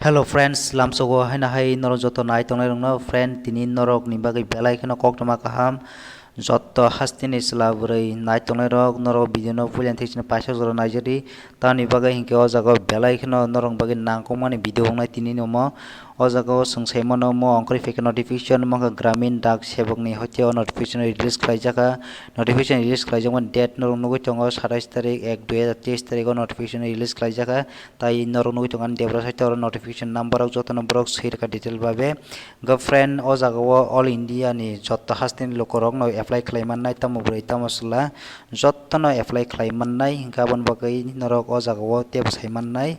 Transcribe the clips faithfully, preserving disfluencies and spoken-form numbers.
Hello friends, lamsogo haino hai norok joto nai tongnai rokno friend, tini norok ni bagwi belai kheno koktwma kaham. Joto hasteni chwla bwrwi nai tongnai rok, norok video no puila thik sini paisa jora naijadi. Tamni bagwi hinkhe o jaga o belai kheno norok bagwi nangkukmani video wngnai tini ni omo. O jaga o chwng sai mano omo ongkhorwi phaikha notification, omo wngkha Gramin Dak Sebok ni hoite o notification release khlaijakha. Notification release khlaijakmani date norok nugwi tongo satais tarik ek dui hajar teis tarik o notification release khlaijakha. Tai norok nugwi tongo ani debra side o oro notification number rok jotono borok swi rwkha detail babe. Hwnkhe friend, o jaga o all India ni joto hasteni lukurokno apply khlai mannai, tamo bwrwi tamo chwla jotono apply khlai mannai. Hwnkhe aboni bagwi norok o jaga o teibo sai mannai.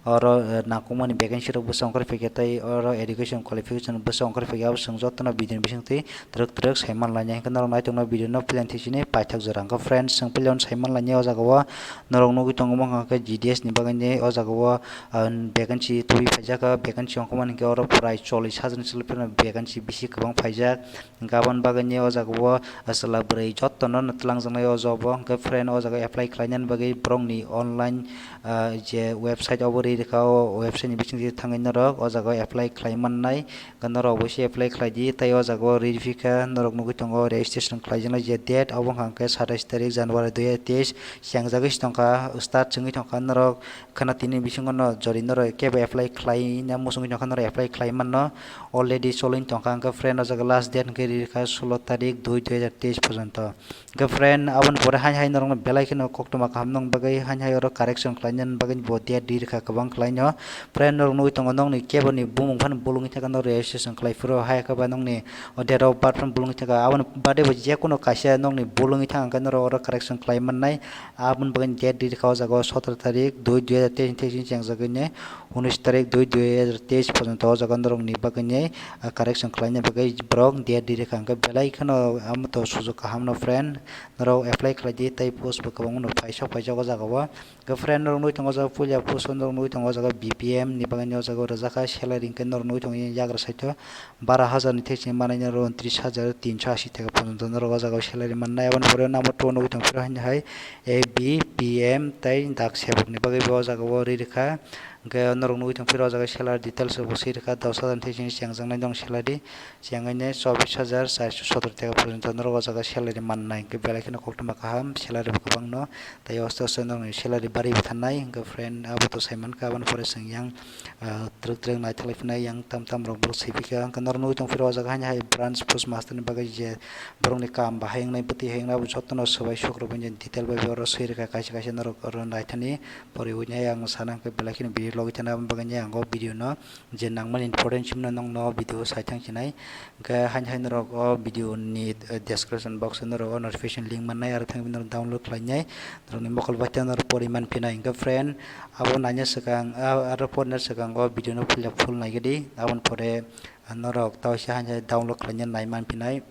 Oro, eh, nangkukmani vacancy rok bwswk ongkhorwi phaikha tei oro education qualification bwswk ongkhorwi phaikha, abo chwng jotono video ni bisingtwi twrwk twrwk sai manlainai. Hwnkhe norok nai tongno video no puila thik sini paithak jora. Hwnkhe friends, chwng puila sai manlainai o jaga o norok nugwi tongo, omo wngkha khe G D S ni bagwi o jaga o, ah, vacancy tubui phaijak, vacancy ongkhormani hwnkhe oro prai chollish hajar ni salo phano vacancy bisi kwbang phaijak. Hwnkhe aboni bagwi o jaga o, ah, chwla bwrwi jotono twlangjaknai o job o. Hwnkhe friend, o jaga apply khlainani bagwi borokni online, ah, je website obo ri rwkha, o website ni bisingtwi thangwi norok o jaga o apply khlai mannai. Hwnkhe norok oboise apply khlai di, tei o jaga o ri rwphi kha norok nugwi tongo registration khlaijaknai je date, obo wngkha khe satais tarik January dui hajar teis, chengjagwi se tongkha, start chwngwi tongkha norok. Khwna tini bisingo no jori norok kebo apply khlai na muchungwi tongkha, norok apply khlai manno, already cholwi tongkha. Hwnkhe friend, o jaga last date hwnkhe ri rwkha sulo tarik dui dui hajar teis porjonto. Hwnkhe friend, aboni pore hain hai norokno belai kheno koktwma kaham nokni bagwi hain hai oro correction khlainani bagwi bo date ri rwkha kwbang khlaino. Friend, norok nugwi tongo nokni keboni bumung phano bolongwi thangkha, norok registration khlai phuru hai khe ba nokni o date of birth phano bolongwi thangkha. Aboni bade bo jekunu kaisa nokni bolongwi thangkha hwnkhe norok oro correction khlai mannai. Aboni bagwi date ri rwkha o jaga o sotoro tarik dui dui hajar teis ni thik sini chengjagwi ne unis tarik dui dui hajar teis porjonto o jaga norokni bagwi ne, ah, correction khlaina bagwi borok date ri rwkha. Hwnkhe belai kheno amo to sujok kaham no friend, norok apply khlai di tei post bo kwbangma no paisok paijak o jaga o. Hwnkhe friend, norok nugwi tongo o jaga puila post o norok nugwi tongo o jaga B P M ni bagwi o jaga o rwjak kha salary, hwnkhe norok nugwi tongo yagra side o bara hajar ni thik sini manai norok untris hajar tinso ashi taka porjonto norok o jaga o salary mannai. Aboni pore number two o nugwi tong phiro haino hai A B P M tei dak sebok ni bagwi bo o jaga o ri rwkha. Hwnkhe norok nugwi tong phiro o jaga salary details bo swi rwkha, dos hajar ni thik sini chengjaknai dong salary. Chengwi ne chobbish hajar charso sotor taka porjonto norok o jaga salary mannai, hwnkhe belai kheno koktwma kaham, salary bo kwbang no, tei oste oste norokni salary bari bo thanai. Hwnkhe friend, abo to sai mankha, aboni pore chwng yang, ah, twrwk twrwk naithalai phinai, yang tam tam rok bo swi phikha. Hwnkhe norok nugwi tong phiro o jaga haino hai branch post master ni bagwi je borokni kam bahai wngnai, bwtwi hai wngnai, abo jotono swbai sukrubui detail bai oro swi rwkha, kaisa kaisa norok oro naithani poriwi nai ang sana hwnkhe belai kheno video logwi thana, aboni bagwi ang o video no je nangmani important simi no nokno video sai thang sinai. Hwnkhe haino hai norok o video ni, eh, description box o norok o notification link mannai, aro thangwi norok download khlainai. Norokni mokol bai tei norok pori man phinai. Hwnkhe friend, abo naina swkang, a-, aro porina swkang o video no puila full naigadi. Aboni pore, ah, norok tawisa haino download khlaina nai man phinai.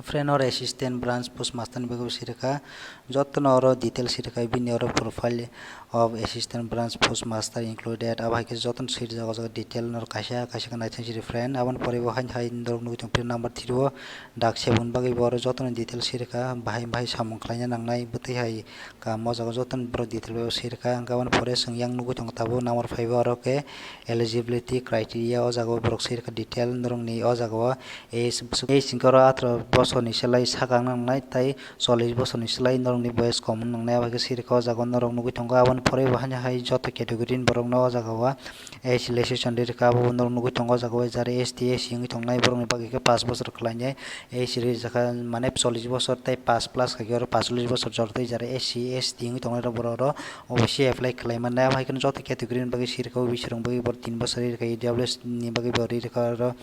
Friend, oro assistant branch post master ni bagwi swi rwkha. Jotono oro details swi rwkha, bini oro profile of assistant branch post master included. Abo hai khe jotono swi rijak o jaga detail norok kaisa kaisa khe naithang siri friend. Aboni pore bo haino hai norok nugwi tong phiro number three o dak sebokni bagwi bo oro jotono details swi rwkha. Bahai bahai samung khlaina nangnai, bwtwi hai kam o jaga jotono borok detail bai swi rwkha. Hwnkhe aboni pore chwng yang nugwi tongo tabuk number five o oro khe eligibility criteria o jaga o borok swi rwkha detail norokni o jaga o. Age, age hwnkhe oro atharoh bosorni slai sakang nangnai tei chollish bosorni slai norokni boyes kom wng nangnai, abo hai khe swi rwkha o jaga o norok nugwi tongo. Aboni pore bo haino hai joto category ni borokno o jaga o age relaxation ri rwkha, abo norok nugwi tongo o jaga o. Jara S T, S C wngwi tongnai borokni bagwi khe pash bosor kwlainai age ri rwjakha, mane chollish bosor tei pash plus khaikhe oro pash chollish bosor jora tei jara S C, S T wngwi tongnai rok borok oro oboise apply khlai mannai. Abo hai kheno joto category ni bagwi swi rwkha, O B C rokni bagwi bo tin bosor ri rwkha, E W S ni bagwi bo ri rwkha oro.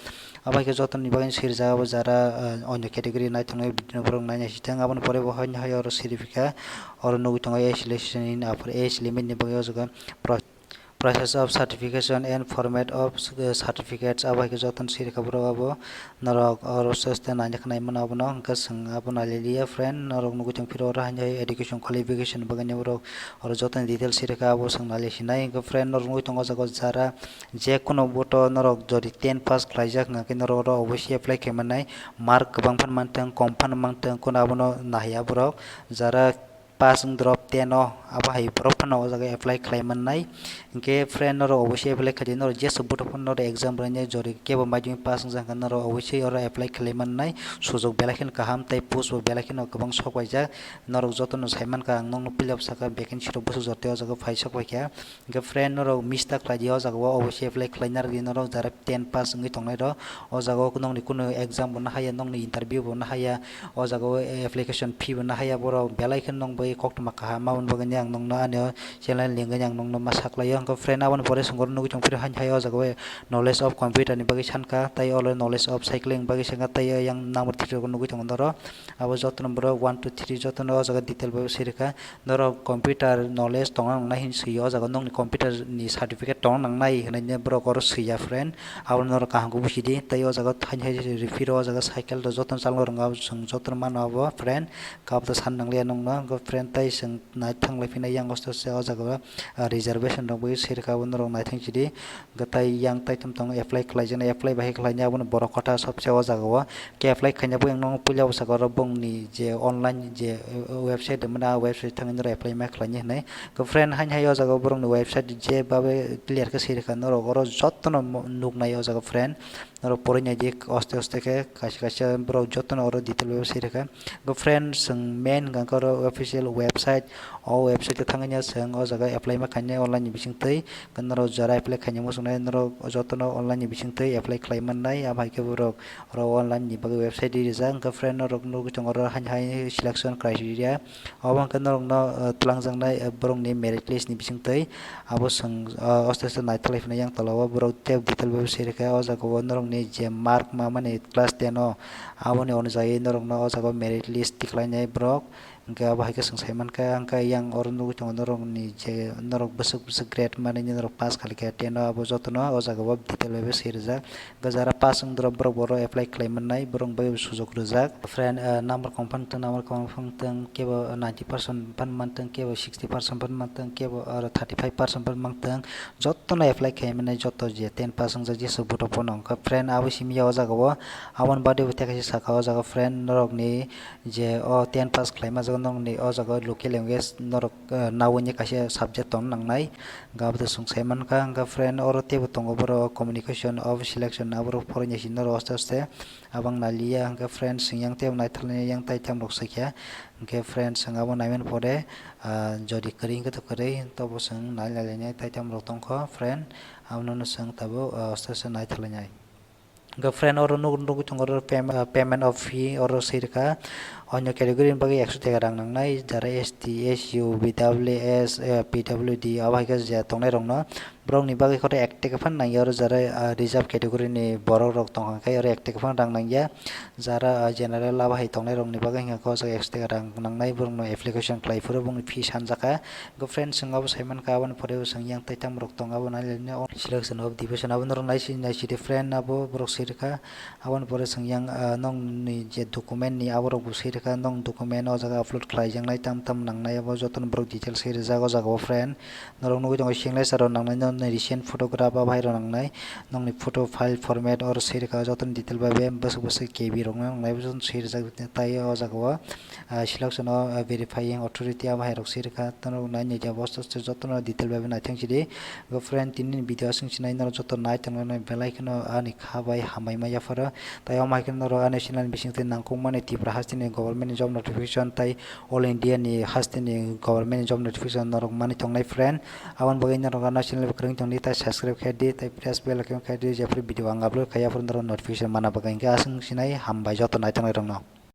Abo hai khe jotoni bagwi swi rijak abo jara, ah, onyo category naithoknai video no borok naina sithang. Aboni pore bo haino hai oro swi rwphi kha, oro nugwi tongo age relaxation in upper age limit ni bagwi o jaga pro-, process of certification and format of, eh, certificates. Abo hai khe jotono swi rwkha borok abo norok oro swipe naina khe nai mano abono. Hwnkhe chwng abo nailailia friend, norok nugwi tong phiro oro haino hai education qualification ni bagwi borok oro jotoni details swi rwkha abo chwng nailai sinai. Hwnkhe friend, norok nugwi tongo o jaga o jara jekunu boto norok jodi ten pass khlaijak hwnkhe norok oro oboise apply khaimannai, mark kwbang phano manthung kom phano manthung, kunu abono nahya borok jara pass wng drop ten o, abo hai borok phano o jaga apply khlai mannai. Hinkhe friend, norok obosai apply khlai di, norok jesu buthuk phano norok exam rwna jori kebo maidung pass wng jakha, norok obosai oro apply khlai mannai. Sujok belai kheno kaham tei post bo belai kheno kwbang sok paijak. Norok jotono sai mankha, ang nokno puila bwsakha vacancy rok bwswk jora tei o jaga phai sok paikha. Hinkhe friend, norok miss ta khlai di, o jaga o obosai apply khlai narwk di norok jara ten pass wngwi tongnai rok. O jaga o nokni kunu exam bo nahaya, nokni interview bo nahaya, o jaga o application fee bo nahaya, borok belai kheno nokni bagwi koktwma kaham. Aboni bagwi ang nokno ani o channel link ani ang nokno ma saklaio. Hinkhe friend, aboni pore chwng oro nugwi tongphuru haini hai o jaga o knowledge of computer ni bagwi sankha, tei olo knowledge of cycling bagwi sankha, tei yang number three rok nugwi tongo norok. Abo jotono borok one, two, three jotono o jaga detail bai swi rwkha. Norok computer knowledge tongna nangnai hinwi swi o jaga, nokni computer ni certificate tongna nangnai hinwi borok oro swiya friend. Abo norok kaham khe buji di. Tei o jaga thaini hai repeat o jaga cycle rok jotono chalok rwngkha, chwng jotono mano abo friend. Kabo to san nangliya nokno, hinkhe friend, tei chwng naithang lai phina yang oste oste o jaga o, ah, reservation rok bai swi rwkha, abo norok naithang chidi. Hinkhe tei yang taitam tongo apply khlaijaknai, apply bahai khlainai, abono borok kotha sobse o jaga o. Khe apply khaina bo ang nokno puila bwsakha oro bongni je online je, uh, website rwmani, a website thangwi norok apply ma khlainai hinwi. Khe friend, haini hai o jaga o borokni website je babe clear khe swi rwkha, norok oro jotono mo-, nuknai o jaga friend. Norok porwi naidi oste oste khe, kaisa kaisa borok jotono oro detail bai swi rwkha. Khe friend, chwng main hwnkha khe oro official website, o website o thangwi no chwng o jaga apply ma khainai online ni bisingtwi. Norok jara apply khaina muchungnai, norok jotono online ni bisingtwi apply khlai mannai, abo hai khe borok oro online ni bagwi website rijak. Hinkhe friend, norok nugwi tongo oro haini hai selection criteria, obo hinkhe norokno, uh, twlangjaknai, uh, borokni merit list ni bisingtwi. Abo chwng, uh, oste oste naithok lai phano yang tola o borok tei detail bai swi rwkha. O jaga o norokni je mark ma mani class ten o, aboni onujai norokno o jaga o merit list tikhlainai borok. Hinkhe abo hai khe chwng sai mankha, hinkhe yang oro nugwi tongo norokni je norok bwswk bwswk grade manwi norok pass khailaikha ten o, abo jotono o jaga o detail bai swi rijak. Hinkhe jara pass wng drop borok bo oro apply khlai mannai, borok bai sujok rijak. Friend, ah, number kwbang phano tong, number kwbang phano tong, kebo ninety percent phano mantong, kebo sixty percent phano mantong, kebo oro thirty five percent phano mantong, jotono apply khlai mannai, joto je ten pass wngjak jesu borok phano. Hinkhe friend, abo simi ya o jaga o, aboni bade bo tei kaisa saka o jaga friend, norokni je o ten pass khlaima jaga nokni o jaga o local language norok, eh, nawi ni kaisa subject tong nangnai, hinkhe abo to chwng sai mankha. Hinkhe friend, oro teibo tongo borok communication of selection, aborok phorwina si norok aste aste abang naliya. Hinkhe friend, chwng yang teibo naithok lainai, yang taitam rok swikha. Hinkhe friend, chwng abo naimani pore, ah, jodi kwrwi hinkhe to kwrwi, tobo chwng nai nai lainai, taitam rok tongkho friend, abono chwng tabuk, ah, aste aste naithok lainai. Hinkhe friend, oro nuk-, nugwi tongo oro payme-, ah, payment of fee oro swi rwkha. Onyo category ni bagwi ekso taka rang nangnai, jara S T, S U, B W S, eh, P W D, abo hai khe je tongnai rokno, borokni bagwi khe oro ek taka phano nangya, oro jara, ah, reserve category ni borok rok tongkha khe oro ek taka phano rang nangya. Jara, ah, general abo hai tongnai rokni bagwi hwnkha khe o jaga ekso taka rang nangnai, borokno application khlai phuru bongni fee sanjakha. Hinkhe friend, chwng abo sai mankha, aboni pore bo chwng yang taitam rok tong, abo nai lainai. Selection of division abo norok nai si, nai si di friend, abo borok swi rwkha. Aboni pore chwng yang, ah, nokni je document ni abo rok bo swi rwkha, nokni document o jaga upload khlai jaknai, tam tam nangnai, abo jotono borok details swi rijak o jaga o friend. Norok nugwi tongo signature rok nangnai, nokni recent photograph abo hai rok nangnai, nokni photo file format oro swi rwkha, jotono detail bai be bwswk bwswk K B rok nangnai, jotono swi rijak tai o jaga o. Ah, selection o, ah, verifying authority abo hai rok swi rwkha, norok nai nai di abo jotono detail bai be naithang sidi. Bo friend, tini ni video aswk sinai norok joto nai tonglainai belai kheno ani kha bai hambai ma yapharo. Tai omo hai kheno norok ani channel bising twi nangkukmani Tripura hasteni government ni job notification tai All India ni hasteni government ni job notification norok mani tongnai friend. Aboni bagwi norok ano channel kwrwng tongdi tai subscribe khe di tai press bell icon khe di, jephru video ang upload khai yaphuru norok notification mana bagwi. Hinkhe aswk sinai, hambai joto nai tongnai rokno.